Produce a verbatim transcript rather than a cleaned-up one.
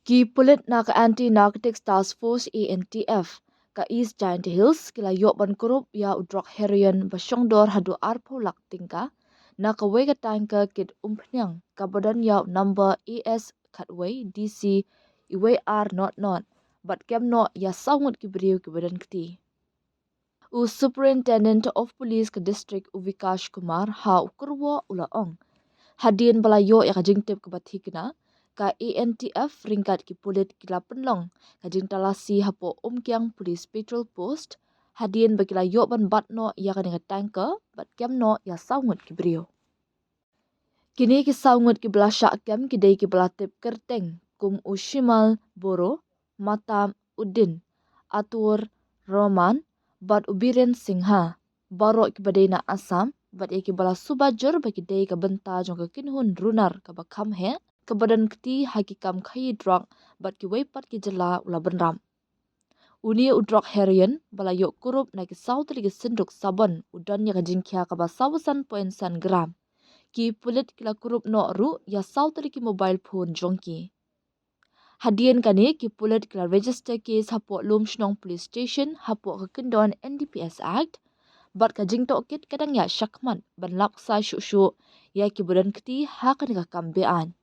Ki pulit na ka Anti Narcotics Task Force, A N T F, ka East Jaintia Hills ki la ïoh ban kurup ïa u drok heroin ba shongdor haduh arphew lak tyngka na kawei ka tanker kit umphniang kaba don ïa u number A S khatwei D C wei ar not not bad kem noh ïa saw ngut ki briew kiba don kti. U Superintendent of Police ka district, u Vikash Kumar, ha u kyrwoh u la ong, hadien ba la ïoh ïa ka jingtip kaba thikna, ka A N T F ryngkat ki pulit ki la pynlong ka jingtalasi hapoh Umkiang Police Patrol Post, hadien ba ki la ïoh ban bat noh ïa kane ka tanker bad kem noh ïa saw ngut ki briew. Kine ki saw ngut kiba la shah kem ki dei kiba la tip kyrteng kum u Shimal Boro, Matam Uddin, Atur Rahman bad u Biren Singha, baroh kiba dei na Assam, bad ïa kiba la suba jur ba ki dei ka bynta jong ka kynhun runar kaba kham heh kaba don kti ha ki kam khaïi drok bad kiwei pat ki jylla u la bynrap. Une u drok heroin ba la ïoh kurup na ki saw tylli ki synduk sabon u don ïa ka jingkhia kaba saw san point san gram. Ki pulit ki la kurup noh ruh ïa saw tylli ki mobile phone jong ki. Hadien kane ki pulit ki la register case hapoh Lumshnong Police Station hapoh ka kyndon N D P S Act, bad ka jingtohkit ka dang ïa shakhmat ban lap ksai shuh shuh ïa kiba don kti ha kane ka kam beaiñ.